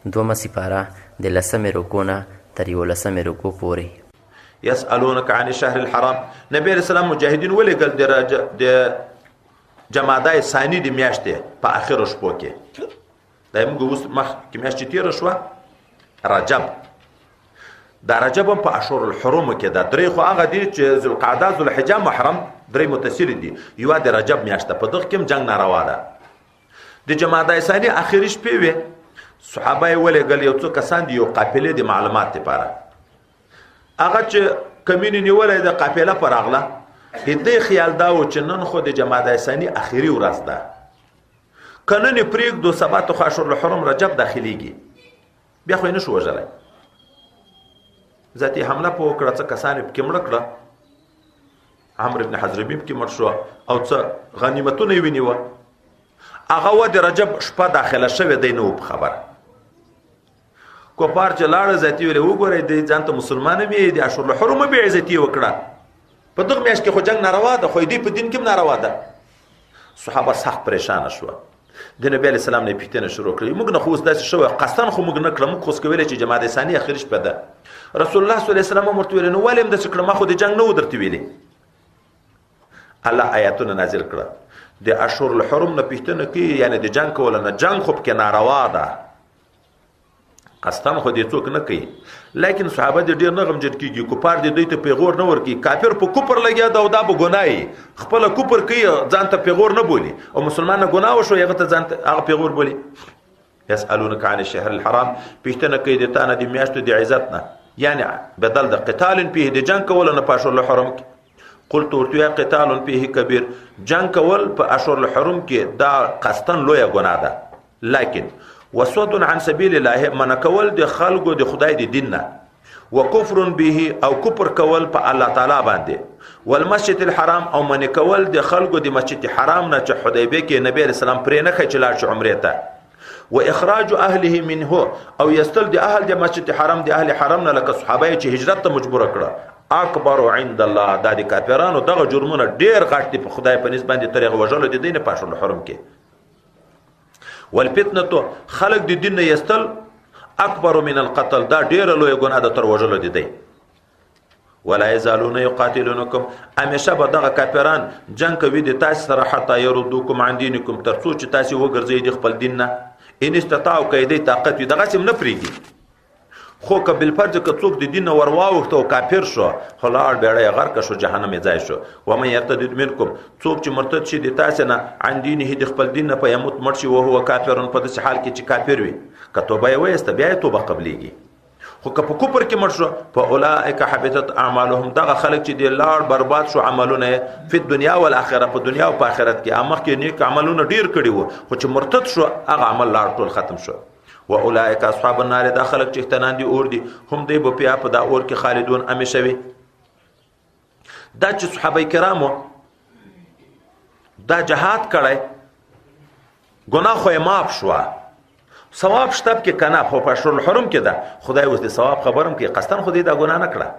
دومه سپاره د لسمې رکوع نه تر یولسمې رکوع پورې. یسألونک عن الشهر الحرام. نبی علیہ السلام مجاهدین ولېږل د جمادی ثانی د میاشتې په اخرو شپو کې. دا موږ اوس مخکې میاشت چې تېره شوه رجب، دا رجب هم په اشهر الحرم کې ده. درې خو هغه دي چې ذوالقعده ذوالحجه محرم درې متصل دي، یوه د رجب میاشت ده، په دغه کې هم جنګ ناروا ده. د جمادی ثانی اخري شپې وې، صحابه یې ولېږل یو څو کسان دي یو قافلې د معلومات لپاره. هغه چې کمینې نیولی د قافله پر راغله، د دې خیال دا و چې نن خو د جمادی ثانی اخري ورځ ده، که نن یې پرېږدو سبا ته خو اشهر الحرم رجب داخلېږي، بیا خو یې نشو وژلی. ذاتي حمله په وکړه، څه کسان یې پکې مړه کړه، عمرو بن حضرمي پکې مړ شو او څه غنیمتونه یې ونیوه. هغه وه د رجب شپه داخله شوې، دی نه و په خبره. کفار چې لاړه ذاتي ویلې وګورئ دی ځان ته مسلمان هم یې، د اشهر الحرم بې عزتي یې وکړه، په دغه میاشت کې خو جنګ ناروا ده، خو دې په دین کې هم ناروا ده. صحابه سخت پریشانه شوه، د نبی علیه السلام نه یې پوښتنه شروع کړې، موږ نه خو اوس داسې شوی، قصداً خو موږ نه کړه، موږ خو اوس ویلې چې جمادی ثانی اخري شپه ده. رسول الله صلی الله علیه وسلم هم ورته ویلې نو ولې هم داسې کړه، ما خو د جنګ نه و درته ویلې. الله آیاتونه نازل کړه د اشهر الحرم نه پوښتنه کوي، یعنې د جنګ کوله نه، جنګ خو پکې ناروا ده، قصداً خو دې څوک نه کوي، لیکن صحابه دې ډېر نه غمجن کېږي، کفار دې دوی ته پیغور نه ورکوي، کافر په کفر لګیا ده او دا به ګناه وي، خپله کفر کوي ځان ته پیغور نه بولي، او مسلمان نه ګناه وشو هغه ته ځان ته هغه پیغور بولي. یسألونک عن الشهر الحرام، پوښتنه کوي د تا نه د میاشتو د عزت نه، یعنې بدل د قتال فيه د جنګ کولو نه په اشهر الحرم کې. قلت ورته ووایه قتال فيه کبیر، جنګ کول په اشهر الحرم کې دا قصداً لویه ګناه ده، لیکن وصد عن سبیل الله، منع کول د خلکو د خدای د دین نه، وکفر به او کفر کول په الله تعالی باندې، والمسجد الحرام او منع کول د خلکو د مسجد حرام نه چې حدیبیه کې نبی علیه السلام پرې نه ښه چې لاړ شي عمرې ته، و اخراج اهله منه او یستل د اهل د مسجد حرام د اهل حرم نه لکه صحابه چې هجرت ته مجبور کړه، اکبر عند الله، دا د کافرانو دغه جرمونه ډېر غټ دي په خدای په نسبت باندې تر هغه وژلو د دین په اشهر الحرم کې. والفتنه خلق د دین نه یستل اکبر من القتل، دا ډېره لویه ګناه ده تر وژلو د دی. ولا یزالون یقاتلونکم، همیشه به دغه کافران جنګ کوي د تاسې سره، حتی یردوکم عن دینکم، تر څو چې تاسې وګرځئ د خپل دین نه، ان استطاعوا که یې دی طاقت وي، دغسې هم نه پرېږدي. خو که بالفرض که څوک د دین نه ور واوښت او کافر شو، خو لاړ بېړی یې غرقه شو، جهنم یې ځای شو. ومن یرتد منکم، څوک چې مرتد شي د تاسې نه عن دینه د خپل دین نه، فیموت مړ شي، وهو کافر، په داسې حال کې چې کافر وي، که توبه یې وایسته بیا یې توبه قبلېږي، خو که په کفر کې مړ شو، فاولئک حبطت اعمالهم، دغه خلک چې دی لاړ برباد شو عملونه یې فی الدنیا والآخره، په دنیا او په آخرت کې. مخکې نیک عملونه ډېر کړي وو، خو چې مرتد شو هغه عمل لاړ ټول ختم شو. و اولئک اصحاب النار، دا خلک چې ښتنان دي اور دي، هم دی به بیا په دا اور کې خالدون همیشه وي. دا چې صحابه کرامو دا جهاد کړی، ګناه خو یې معاف شوه، ثواب شته پکې که نه؟ خو په اشهر الحرم کې ده، خدای اوس د ثواب خبر هم کوي، قصداً خو دې دا ګناه نه کړه.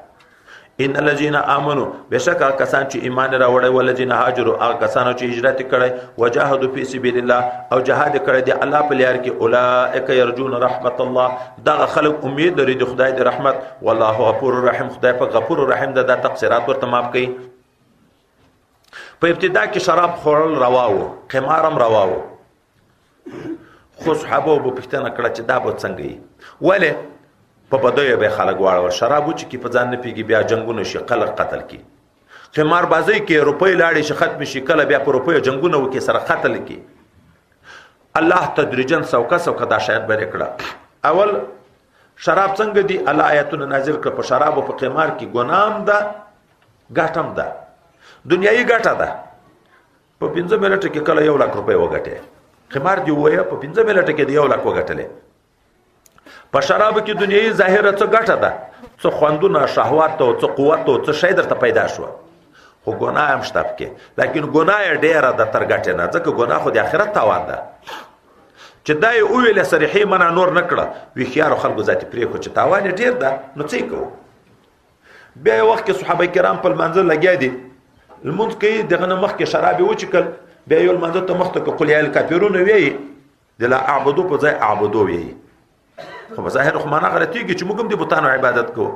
ان الذين امنوا، بشک هغه کسان چې ایمان راوړی، والذین هاجروا، هغه کسانو چې هجرت کړی، وجاهدوا فی سبیل الله، او جهاد کړی دی الله په لار کې، اولئک یرجون رحمت الله، دغه خلک امید لري د خدای د رحمت، والله غفور رحیم، خدای په غفور رحیم ده، دا تقصیرات ورته معاف کوي. په ابتدا کې شراب خوړل روا وو، قمار هم روا وو، خو صحابه به پوښتنه کړه چې دا به څنګه وي، ولې په بدیو به خلک واړول، شراب وڅښي په ځان نه پیږي، بیا جنګونه شي، خلک قتل کړي، قمار بازۍ کې روپۍ لاړې شي ختمې شي، کله بیا په روپیو جنګونه وکړي سره قتل کړي. الله تدریجا سوکه سوکه دا شیان بری کړه. اول شراب څنګه دي، الله آیتونه نازل کړه، په شراب او په قمار کې ګناه هم ده ګټه هم ده، دنیایي ګټه ده. په 5 منټه کې کله 1 لک روپۍ وګټې، قمار دی ووایه په 5 منټه کې دی 1 لک وګټلې. په شرابو کې دنیایي ظاهره څه ګټه ده، څه خوندونه، شهوات او څه قوت او څه شی درته پیدا شوه، خو ګناه هم شته پکې، لیکن ګناه یې ډېره ده تر ګټې نه، ځکه ګناه خو د آخرت تاوان ده. چې دا یې وویلې صریحې منع نور نه کړه، هوښیارو خلکو ذاتې پرېښود چې تاوان یې ډېر ده، نو څه یې کوو. بیا یو وخت کې صحابه کرام په لمانځه لګیا دي، لمونځ کوي، دغه نه مخکې شراب یې وڅښل، بیا یو لمانځه ته مخته که قل یا الکافرون ویي، د لا اعبدو په ځای اعبدو ویي. خو په ظاهر خو معنا غلطیږي چې موږ هم د بتانو عبادت کوو.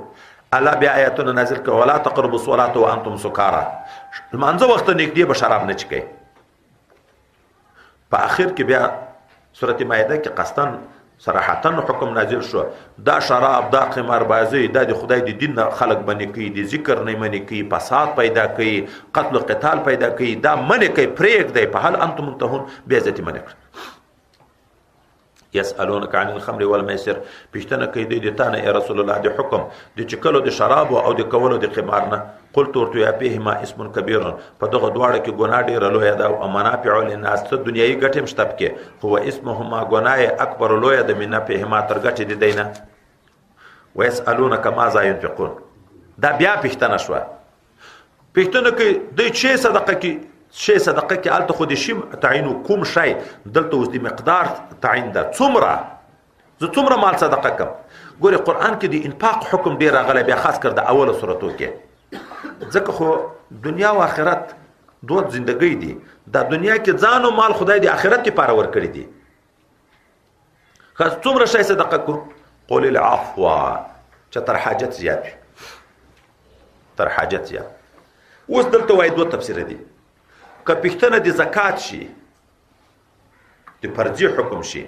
الله بیا آیتونه نازل کړ، ولا تقربوا الصلاة وانتم سکارا، لمانځه وخت نږدې به شراب نه څښئ. په اخر کې بیا سورة مائده کې قصداً صراحتاً حکم نازل شو، دا شراب، دا قماربازي، دا د خدای د دین نه خلک منع کوي، د ذکر نه منع کوي، فساد پیدا کوي، قتل و قتال پیدا کوي، دا منع کوي، پرېږدئ. په هل انتم منتهون بیا ذاتي منع کړ. یسألونک عن الخمر والمیسر، پوښتنه کوي دوی د تا نه ای رسول الله د حکم د چکلو د شرابو او د کولو د قمار نه. قلت ورته ووایه فیهما اسم کبیر، په دغه دواړو کې ګناه ډېره لویه ده او منافع للناس، څه دنیایي ګټې هم شته پکې، خو اسمهما ګناه یې اکبر لویه ده من نفعهما تر ګټې د دی نه. ویسألونک ماذا ینفقون، دا بیا پوښتنه شوه. پوښتنه کوي دوی چې صدقه کې شی صدقه کې هلته خو د شي تعین کوم شی، دلته اوس د مقدار تعین ده، څومره زه څومره مال صدقه کوم. ګورې قرآن کې د انفاق حکم ډېر راغلی، بیا خاص کر د اولو سورتو کې، ځکه خو دنیا او آخرت دوه زندګۍ دي. دا دنیا کې ځان او مال خدای د آخرت لپاره ورکړي دي. څومره شی صدقه کو؟ قول العفو، چې تر حاجت زیات وي، تر حاجت زیات. اوس دلته وایي دوه تفسیره دي. که پوښتنه د زکات شي، د فرضي حکم شي،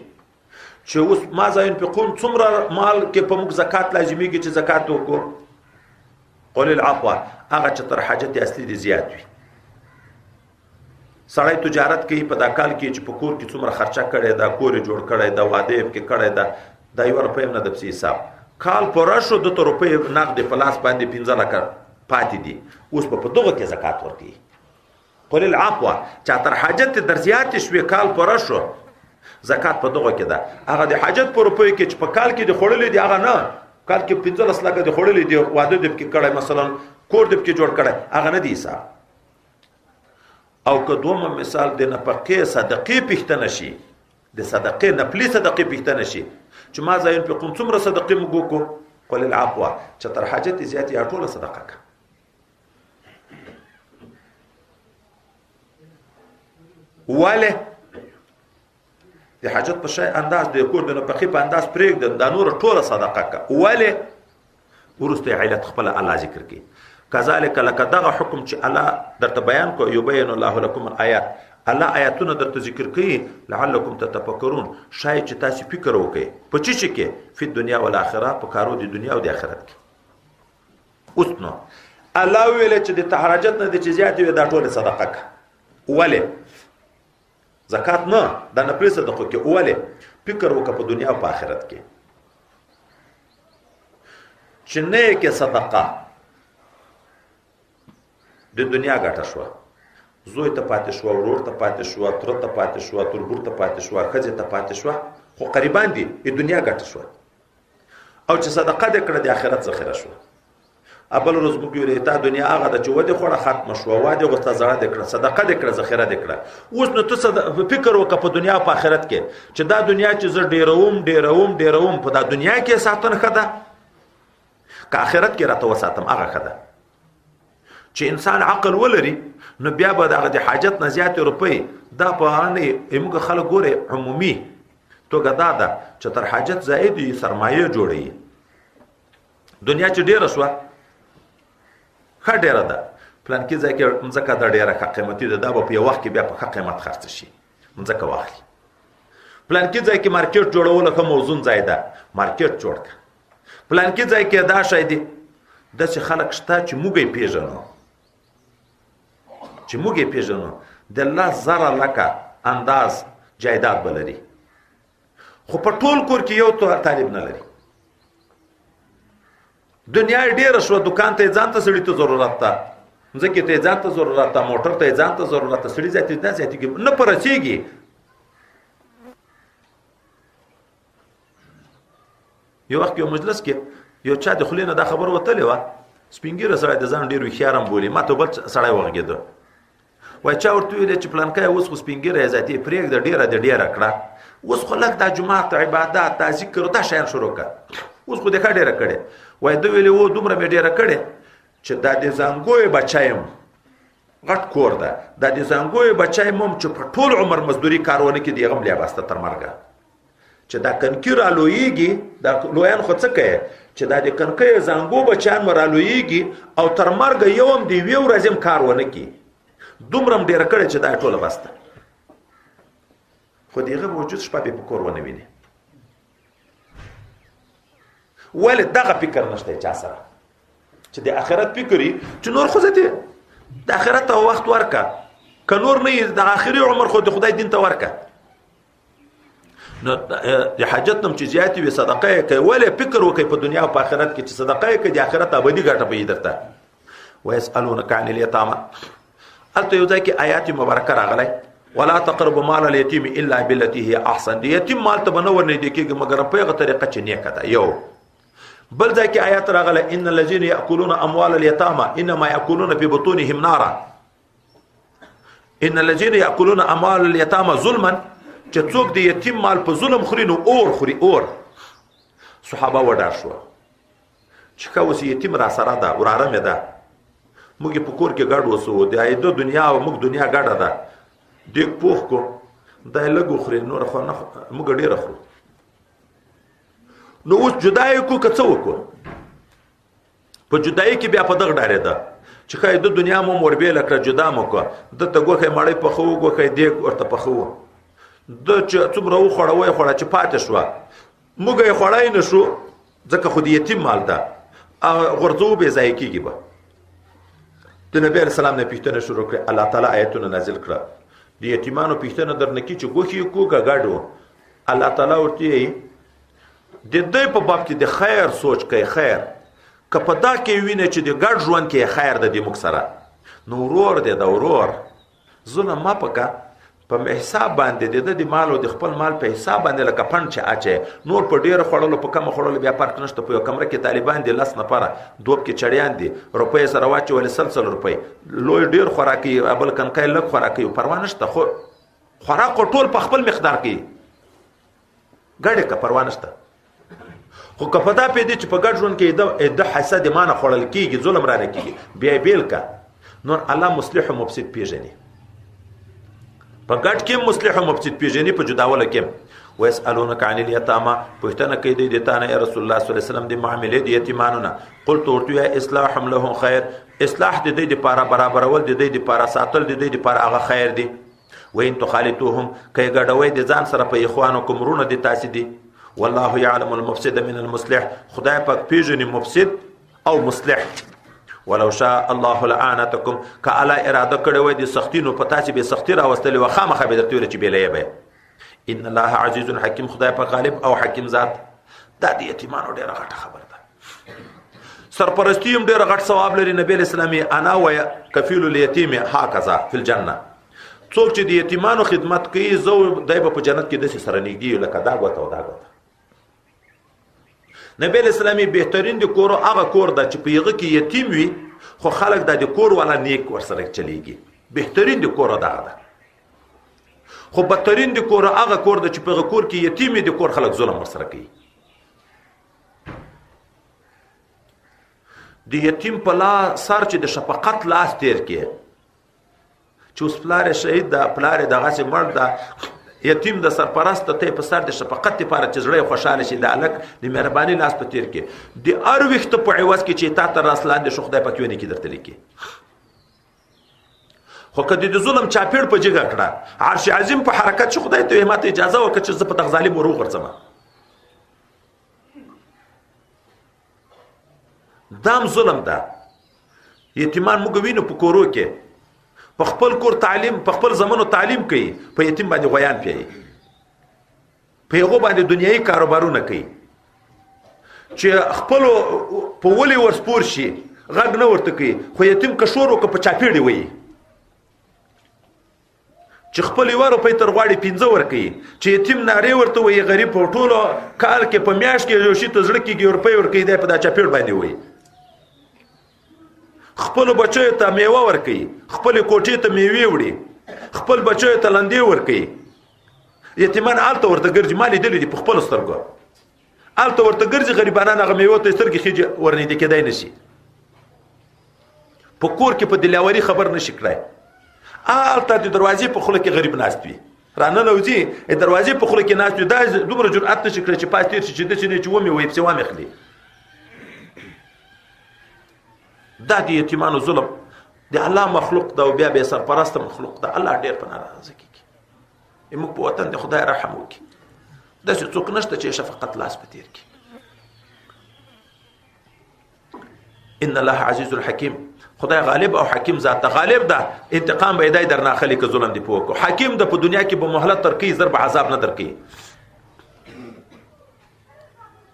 چې اوس ماذا ينفقون څومره مال کې په موږ زکات لازمېږي چې زکات وکړو؟ قول العفو، هغه چې تر حاجت اصلي دې زیات وي. سړی تجارت کوي په دا کال کې چې په کور کې څومره خرچه کړې ده، کور یې جوړ کړی ده، واده یې پکې کړی ده، دا یوه روپۍ هم نه ده پسې حساب. کال پوره شو، ده ته روپۍ نغدې په لاس باندې 5 لکه پاتې دي، اوس به په دغه کې زکات ورکوي. قل العفو، چا تر حاجت در زیاتې شوې، کال پوره شو، زکات په دغه کې ده. هغه د حاجت په روپیو کې چې په کال کې د خوړلې دي، هغه نه، کال کې 15 لکه د خوړلې دي، واده دې پکې کړی مثلا، کور دې پکې جوړ کړی، هغه نه دی حساب. او که دومه مثال د نفقې صدقې پوښتنه شي، د صدقې نفلي صدقې پوښتنه شي چې ما ځای ينفقون څومره صدقې موږ وکړو؟ قل العفو، چې تر حاجت زیاتې یا ټوله صدقه کړه. ولې د حاجت په شی انداز، د کور د نفقې په انداز پرېږده، دا نوره ټوله صدقه کړه. ولې؟ وروسته علت خپله الله ذکر کوي. کذالک، لکه دغه حکم چې الله درته بیان کړو، یبین الله لکم الآیات، الله آیاتونه درته ذکر کوي، لعلکم تتفکرون، شاید چې تاسې فکر وکړئ په څه شي کې؟ فی الدنیا والآخره، په کارو د دنیا او د آخرت کې. اوس نو الله وویل چې د تحرجت نه د چې زیاتې وي دا ټوله صدقه کړه. ولې؟ زکات نه، دا نفلي صدقو کې. ولې؟ فکر وکړه په دنیا او په آخرت کې چې نه یې کې صدقه د دنیا ګټه شوه، زوی ته پاتې شوه، ورور ته پاتې شوه، تره ته پاتې شوه، تربور ته پاتې شوه، ښځې ته پاتې شوه، خو قریبان دي، د دنیا ګټه شوه. او چې صدقه دې کړه، د آخرت ذخیره شوه. بل ورځ موږ ویلې تا دنیا هغه ده چې ودې خوړه ختمه شوه، وادې غوسته زړه دې کړه، صدقه دې کړه، ذخیره دې کړه. اوس نو ته فکر وکړه په دنیا او په آخرت کې چې دا دنیا چې زه ډېروم ډېروم ډېروم، په دا دنیا کې ساتنه ښه ده که آخرت کې راته وساتم هغه ښه ده. چې انسان عقل ولري نو بیا به دغه د حاجت نه زیاتې روپۍ دا په نه موږ خلک ګورې عمومي توګه دا ده چې تر حاجت زاید یې سرمایه جوړوي. دنیا چې ډېره شوه ښه ډېره ده، پلانکي ځای کې مځکه ده ډېره ښه قیمتي ده، دا به په یو وخت کې بیا په ښه قیمت خرڅه شي، مځکه واخلي. پلانکي ځای کې مارکیټ جوړولو ښه موزون ځای ده، مارکیټ جوړ کړه. پلانکي ځای کې دا شی دی. داسې خلک شته چې موږ یې پېژنو، چې موږ یې پېژنو، د 10,000 لکه انداز جایداد به لري، خو په ټول کور کې یو طالب نه لري. دنیا یې ډېره شوه، دکان ته یې ځان ته سړي ته ضرورت ده، مځکې ته یې ځان ته ضرورت ده، موټر ته یې ځان ته ضرورت ده، سړي زیاتې نه زیاتېږي، نه په رسېږي. یو وخت یو مجلس کې یو چا د خولې نه دا خبره وتلې وه، سپین ږیری سړی د ځان ډېر هوښیار هم بولي، ما ته بل سړی وغږېده، وایي چا ورته وویل چې پلانکی اوس خو سپین ږیری ذاتي پرېږده، ډېره دې ډېره کړه، اوس خو لږ دا جومات عبادت دا ذکر دا شیان شروع کړه، اوس خو دې ښه ډېره کړې. وایي ده ویلي و دومره مې ډېره کړې چې دا د زانګوی بچی یم، غټ کور ده، دا د زانګوی بچی یم هم چې په ټول عمر مزدوري کار ونه کړي، د هغه هم لیا بسته تر مرګه. چې دا کنکی را لویږي، دا لویان خو څه کوي چې دا د کنکۍ زانګو بچیان مو را لویږي او تر مرګه یو هم د یوې ورځې هم کار ونه کړي، دومره هم ډېره کړې چې دا یې ټوله بس ده. خو د هغه وجود شپه بې په کور ونه ویني. ولې دغه فکر نشته چا سره چې د آخرت فکر یې چې نور خو زه دې د آخرت ته وخت ورکه، که نور نه یې د آخري عمر خو د خدای دین ته ورکه. نو د حاجت نم چې زیاتې وي صدقه یې کوي. ولې فکر وکړئ په دنیا او په آخرت کې چې صدقه یې کوي د آخرت ابدي ګټه به یې درته. ویسألونک عن الیتاما، هلته یو ځای کې آیات مبارکه راغلی، ولا تقربوا مال اليتيم الا بالتي هي احسن. د یتیم مال ته به نه ورنږدې کېږي مګر په هغه طریقه چې نیکه ده. یو بل ځای کې آیات راغلی، ان الذين ياكلون اموال اليتامى انما ياكلون في بطونهم نارا. ان الذين ياكلون اموال اليتامى ظلما، چې څوک د یتیم مال په ظلم خوري نو اور خوري، اور. صحابه وډار شوه چې ښه اوس یتیم را سره ده، وراره مې ده، موږ یې په کور کې ګډ اوسو، د عایده دنیا او موږ دنیا ګډه ده، دیګ پوخ کو، دا یې لږ وخوري، نور خو نه موږ ډېره خورو، نو اوس جدا یې کړو که څه وکړو؟ په جدایي کې بیا په دغه ډارېده چې ښایي د دنیا مو وربېله کړه، جدا مو کړه، ده ته غوښه مړۍ پخوو، غوښه یې دیګ ورته پخوو، ده چې څومره وخوړه ویې خوړه چې پاتې شوه، موږ یې خوړی نه شو ځکه خو د یتیم مال ده، غورځوو بې ځایه کېږي به. د نبي علیه السلام نه پوښتنه شروع کړې، الله تعالی آیتونه نازل کړه، د یتیمانو پوښتنه درنه کړي چې غوښې یې کړو که ګډ وو. الله تعالی ورته وایي د دوی په باب کې د خیر سوچ کوي، خیر که په دا کې وینې چې د ګډ ژوند کې خیر ده د موږ سره، نو ورور دی د ورور ظلم مه په که، په حساب باندې د ده د مال او د خپل مال په حساب باندې لکه پنډ چې اچوي، نور په ډېره خوړلو په کمه خوړلو بیا فرق نشته. په یو کمره کې طالبان دي 10 نفره، دوه پکې چړیان دي، روپۍ سره واچولې 100 روپۍ، لوی ډېر خوراک کوي، بل کنکی لږ خوراک کوي، پروا نشته، خو خوراک خو ټول په خپل مقدار کوي، ګډې که پروا نشته. خو که په دا پیدې چې په ګډ ژوند کې د حصه د مانه خوړل کېږي، ظلم رانه کېږي، بیا یې بېل که. نور الله مصلح او مفسد پېژني، په ګډ کې مصلح او مفسد پېژني، په جداولو کې. ویسألونک عن الیتاما، پوښتنه کوي دوی د تا نه ای رسول الله صلی الله علیه وسلم د معاملې د یتیمانو نه. قلت ورته ووایه اصلاح لهم خیر، اصلاح د دوی دپاره برابرول د دوی دپاره ساتل د دوی دپاره هغه خیر دی. وان تخالطوهم، که یې ګډوئ د ځان سره په اخوانکم، وروڼه د تاسې دي. والله يعلم المفسد من المصلح، خدای پاک پېژني مفسد او مصلح. ولو شاء الله لعنتکم، که الله اراده کړې وای د سختي نو په تاسې به سختي راوستلې وه، خامخا به درته ویل چې بېله یې به. ان الله عزیز حکیم، خدای پاک غالب او حکیم ذات. دا د یتیمانو ډېره غټه خبره ده. سرپرستي هم ډېر غټ ثواب لري. نبی علیه السلام یې انا و کفیل الیتیم هکذا فی الجنه، څوک چې د یتیمانو خدمت کوي زه دی به په جنت کې داسې سره نږدې یو لکه دا ګوته او دا ګوته. نبی علیه السلام یې بهترین د کور هغه کور ده چې په هغه کې یتیم وي، خو خلک دا د کور والا نیک ورسره چلیږي، بهترین د کور دغه ده. خو بدترین د کور هغه کور ده چې په هغه کور کې یتیم وي، د کور خلک ظلم ورسره کوي. د یتیم په سر چې د شفقت لاس تیر کړي، چې اوس پلار یې شهید ده، پلار یې دغسې مړ ده، یتیم د سرپرست ته په سر د شفقت لپاره چې زړه یې خوشحاله شي، د هلک د مهرباني لاس په تیر کې د هر ویښته په عوض کې چې تا تر لاس لاندې شو، خدای پاک یو نیکي درته لیکي. خو که د ظلم چاپېړ په جګه کړه، عرش عظیم په حرکت شو، خدای ته یې ماته اجازه وکړه چې زه په دغه ظالم ور وغورځم. دام ظلم ده. یتیمان موږ وینو په کورو کې په خپل کور تعلیم، په خپل زمنو تعلیم کوي، په یتیم باندې غویان پیایي، په هغو باندې دنیایي کاروبارونه کوي، چې خپلو په ولې ورسپور شي غږ نه ورته کوي، خو یتیم که شور وکړه په چاپېړې وایي، چې خپل یوه روپۍ تر غواړي 5 ورکوي، چې یتیم نارې ورته وایي، غریب په ټولو کال کې په میاشت کې یو شي ته زړه کېږي روپۍ ورکوي، دی په دا چاپېړ باندې وایي. خپلو بچیو ته میوه ورکوي، خپلې کوټې ته میوې وړي، خپل بچیو ته لندې ورکوي. یتیمان هلته ورته ګرځي، ما لیدلي دي په خپلو سترګو، هلته ورته ګرځي، غریبانان هغه میوو ته سترګې خېژي، ورنږدې کېدای نه شي. په کور کې په دلاوري خبر نه شي کړی، هلته د دروازې په خوله کې غریب ناست وي، راننوځي، دروازې په خوله کې ناست وي، دا دومره جرأت نه شي کړی چې پاس تېر شي، چې داسې نه چې ومې وایي پسې وامې خلي. دا د یتیمانو ظلم د الله مخلوق ده او بیا بې سرپرسته مخلوق ده. الله ډېر په ناراضه کېږي. موږ په وطن د خدای رحم وکړي، داسې څوک نشته چې شفقت لاس په تېر کړي. ان الله عزیز الحکیم، خدای غالب او حکیم ذات ته غالب ده، انتقام به یې دی درنه اخلي که ظلم دې په وکړو. حکیم ده، په دنیا کې به مهلت درکوي، زر به عذاب نه درکوي.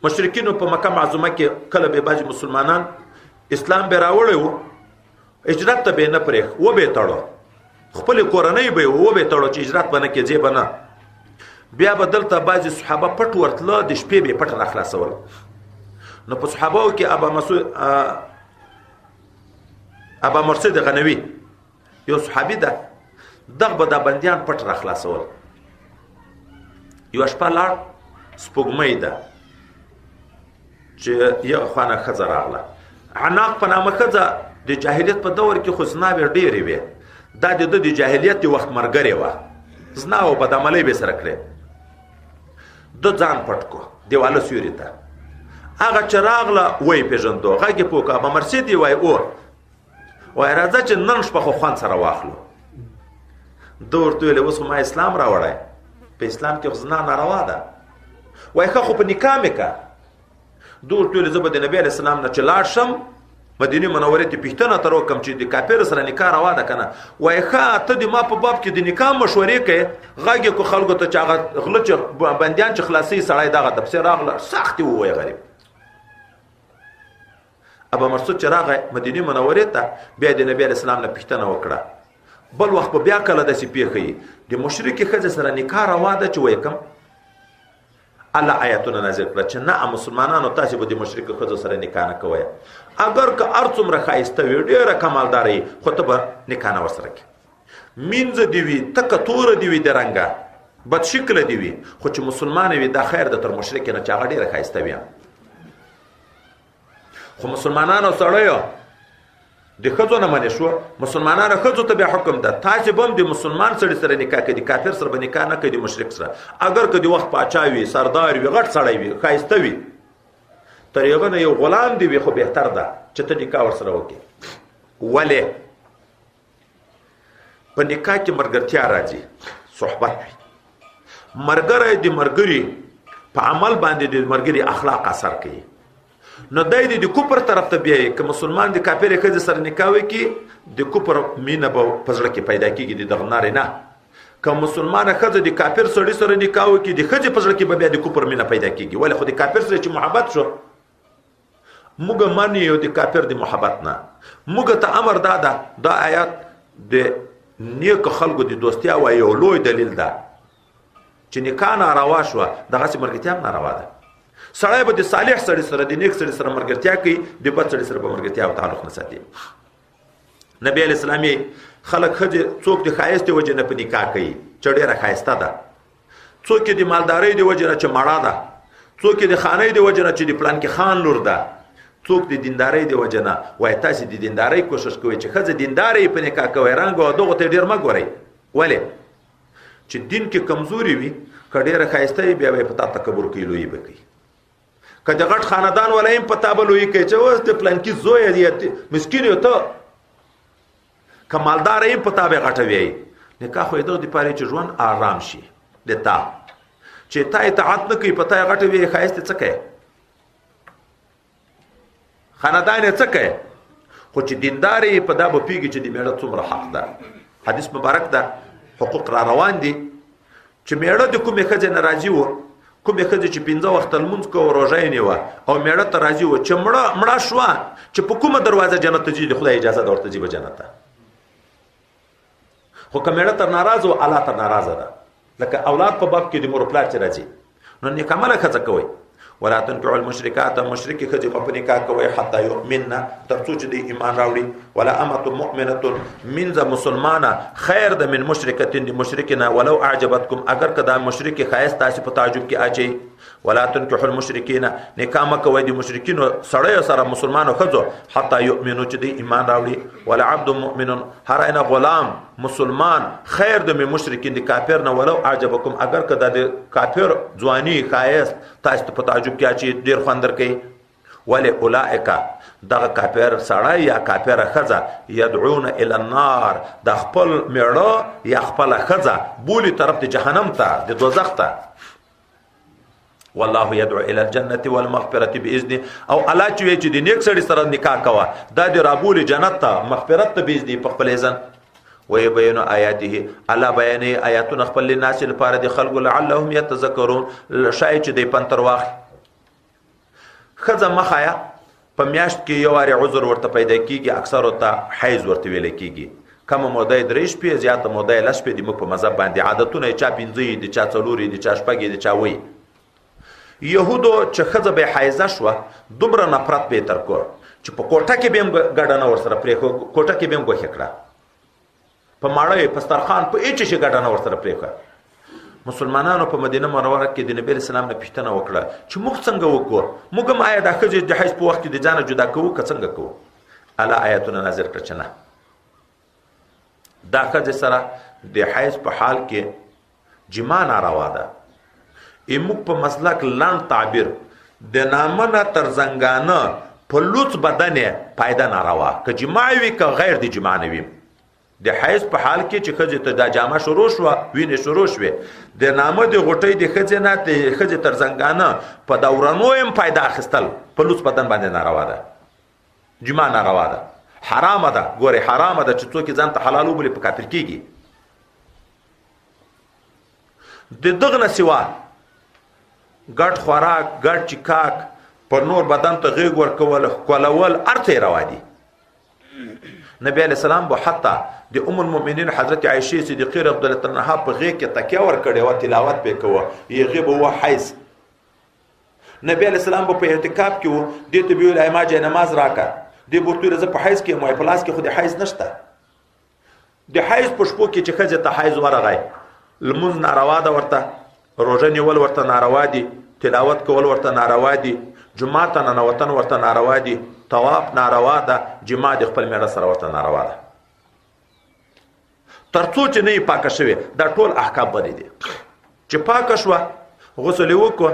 مشرکینو په مکه معظومه کې کله به بعضې مسلمانان اسلام به راوړی و، هجرت ته به یې نه پرېښ، وبه یې تړو، خپلې کورنۍ به یې وبه یې تړو چې هجرت به نه کې، ځې به نه. بیا به دلته بعضې صحابه پټ ورتله، د شپې به یې پټ راخلاصول. نو په صحابو کې ابا مرسد غنوي یو صحابي ده، دغه به دا بندیان پټ راخلاصول. یوه شپه لاړ، سپوږمۍ ده چې یوه خوا نه ښځه راغله، عناق په نامه ښځه. د جاهلیت په دور کې خو زناوې ډېرې وې، دا د ده د جاهلیت د وخت ملګرې وه، زنا او بدعملۍ به یې سره کړې. ده ځان پټ کړو دیواله سیوري ته، هغه چې راغله ویې پېژندو، غږ یې پوه کړ، ابا مرسد یې وایي او وایي راځه چې نن شپه خو خوند سره واخلو. ده ورته وویل اوس خو ما اسلام راوړی، په اسلام کې خو زنا ناروا ده. وایي ښه خو په نکاح مې که. ده ورته وویل زه به د نبي علیه السلام نه چې لاړ شم مدینې منورې ته پوښتنه تر وکړم چې د کافر سره نکاح روا ده که نه. وایي ښه ته د ما په باب کې د نکاح مشورې کوې. غږ یې کړو خلکو ته چې هغه غله چې بندیان چې خلاصوي سړی دغه ده پسې راغله، سخت یې ووایي غریب. ابا مرسود چې راغی مدینې منورې ته، بیا د نبي علیه السلام نه پوښتنه وکړه. بل وخت به بیا کله داسې پېښه وي، د مشرکې ښځې سره نکاح روا ده چې وایي کوم؟ الله آیاتونه نازل کړه چې نه مسلمانانو تاسې به د مشرکو ښځو سره نکاح نه کوئ، اګر که هر څومره ښایسته وي ډېره کمالداره وي، خو ته به نکاح نه ورسره کوې. مینځه دې وي، تکه توره دې وي، د رنګه بدشکله دې وي، خو چې مسلمانه وي دا خیر ده تر مشرکې نه چې هغه ډېره ښایسته وي. خو مسلمانانو سړیو د ښځو نه منې شو، مسلمانانو ښځو ته بیا حکم ده تاسې به هم د مسلمان سړي سره نکاح کوئ، د کافر سره به نکاح نه کوئ، د مشرک سره. اګر که د وخت پاچا وي، سردار وي، غټ سړی وي، ښایسته وي، تر هغه نه یو غلام دی وي، خو بهتر ده چې ته نکاح ورسره وکړې. ولې؟ په نکاح کې ملګرتیا راځي، صحبت وي. ملګری د ملګري په عمل باندې د ملګري اخلاق اثر کوي. نو دی د کفر طرف ته بیایي، که مسلمان د کافرې ښځې سره نکاح وکړي د کفر مینه به په زړه کې پیدا کېږي د دغه نارینه. که مسلمانه ښځه د کافر سړي سره نکاح وکړي د ښځې په زړه کې به بیا د کفر مینه پیدا کېږي. ولې؟ خو د کافر سره چې محبت شو، موږ منې یو د کافر د محبت نه. موږ ته امر دا ده، دا آیات د نیکو خلکو د دوستیا وایي یو لوی دلیل ده چې نکاح ناروا شوه، دغسې ملګرتیا هم ناروا ده. سړی به د صالح سړي سره، د نیک سړي سره ملګرتیا کوي، د بد سړي سره به ملګرتیا او تعلق نه ساتي. نبی علیه السلام یې خلک ښځې څوک د ښایست د وجې نه په نکاح کوي چې ډېره ښایسته ده، څوک یې د مالدارۍ د وجې نه چې مړه ده، څوک یې د خانۍ د وجې نه چې د پلانکي خان لور ده، څوک د دیندارۍ د وجې نه. وایي تاسې د دیندارۍ کوشش کوئ چې ښځه دینداره یې په نکاح کوئ، رنګ او دغو ته ډېر مه ګورئ. ولې؟ چې دین کې کمزوري وي، که ډېره ښایسته وي بیا به یې په تا تکبر کوي، لویي به کوي. که د غټ خاندان والا هم په تا به لویي کوي چې اوس د پلانکي زوی دی، مسکین یو ته. که مالدار هم په تا به غټه ویایي. نکاح خو یې دغه دپاره چې ژوند آرام شي د تا، چې تا اطاعت نه کوي، په تا یې غټه ویایي، ښایست یې څه کوي، خاندان یې څه کوي. خو چې دیندار یې په دا به پوهېږي چې د مېړه څومره حق ده. حدیث مبارک ده، حقوق را روان دي چې مېړه د کومې ښځې نه راضي و، کومې ښځې چې پنځه وخته لمونځ کوه، روژه یې نیوه او مېړه ته راضي و، چې مړه شوه چې په کومه دروازه جنت ته ځي د خدای اجازه ده ورته ځي به جنت ته. خو که مېړه تر ناراضه و، الله تر ناراضه ده. لکه اولاد په باب کې د مور پلار چې راځي، نو نیکعمله ښځه کوئ. ولا تنکحوا المشرکات، مشرکې ښځې مه په نکاح کوئ حتی یؤمنن، تر څو چې دوی ایمان راوړي. ولا امة مؤمنة، مینځه مسلمانه خیر ده من مشرکة د مشرکې نه، ولو اعجبتکم، اګر که دا مشرکې ښایست تاسې په تعجب کې اچوي. ولا تنکحوا المشرکین، نکاح مه کوئ د مشرکینو سړیو سره مسلمانو ښځو حتی یؤمنو، چې دوی ایمان راوړي. ولا عبد مؤمن، هر آینه غلام مسلمان خیر د می مشرکین د کافر نه ولو اعجبکم، اگر که د کافر ځواني ښایست تاسو ته په تعجب کې اچي، ډیر خوند درکوي. ولی اولئک، دغه کافر سړی یا کافر ښځه، یدعون الی النار، د خپل میړه یا خپله ښځه بولی طرف د جهنم ته، د دوزخ ته. والله يدعو الى الجنه والمغفرة باذنه، او الله چې وی چې د نیک سړي سره نکاح کوه، دا د رابول جنت ته، مغفرت ته باذنه، په خپل اذن. ويبين آیاته، الله بیانې آیاتونه خپل لناس لپاره د خلکو، لعلهم يتذکرون، شاید چې دی پنتر واخلي. ښځه مخایا په میاشت کې یو وارې عذر ورته پیدا کیږي، اکثر ته حیض ورته ویل کیږي. کمه موده یې 3 شپې، زیاته موده یې 10 شپې. د موږ په مذهب باندې عادتونه یې چا 5 دي، د چا 4 دي، د چا 6 دي، د چا وایي. یهودو چې ښځه به حیضه شوه، دومره نفرت به یې تر کړ چې په کوټه کې به یې هم ګډه نه ورسره پرېښوه، کوټه کې به یې هم ګوښې کړه، په ماړۍ، په سترخوان، په هېڅ شي ګډه نه ورسره پرېښوه. مسلمانانو په مدینه منوره کې د نبی علیه السلام نه پوښتنه وکړه چې موږ څنګه وکړو، موږ هم آیا دا ښځې د حیض په وخت کې د ځانه جدا کوو که څنګه کوو؟ الله آیتونه نازل کړه چې نه، دا ښځې سره د حیض په حال کې جما ناروا ده. موږ په مسلک لنډ تعبیر د نامه نه تر زنګانه په لوڅ بدن یې پایده ناروا، که جما وي که غیر د جما نه وي. د حیض په حال کې چې ښځې ته دا جامه شروع شوه، وینې شروع شوې، د نامه د غوټۍ د ښځې نه د ښځې تر زنګانه په دورانو یې هم پایده اخیستل په لوڅ بدن باندې ناروا ده، جما ناروا ده، حرامه ده. ګورې حرامه ده چې څوک یې ځان ته حلال وبولي په کافر کېږي. د دغه نه سوا ګډ خوراک، ګډ چکاک، پر نور بدن ته غېږ ورکول، ښکلول، هر څه یې روا دي. نبی علیه السلام به حتی د ام المؤمنین حضرت عایشې صدیقې رضی الله عنها په غېږ کې تکیه ورکړې وه، تلاوت پې کوه، هغې به وه حیض. نبی علیه السلام به په اعتکاف کې و، دې ته به ویل ای ما جای نماز راکړه، دې به ورته ویل زه په حیض کې یم، وایي په لاس کې خو د حیض نشته. د حیض په شپو کې چې ښځې ته حیض ورغی، لمونځ ناروا ده ورته، روژه نیول ورته ناروا دي، تلاوت کول ورته ناروا دي، جومات ته ننوتن ورته ناروا دي، طواف ناروا ده، جما د خپل میړه سره ورته ناروا ده، تر څو چې نه یې پاکه شوې. دا ټول احکام بدې دي. چې پاکه شوه، غسل یې وکړو،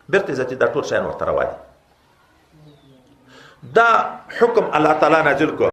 بیرته عزتي دا ټول شیان ورته روا دي. دا حکم الله تعالی نازل کړ.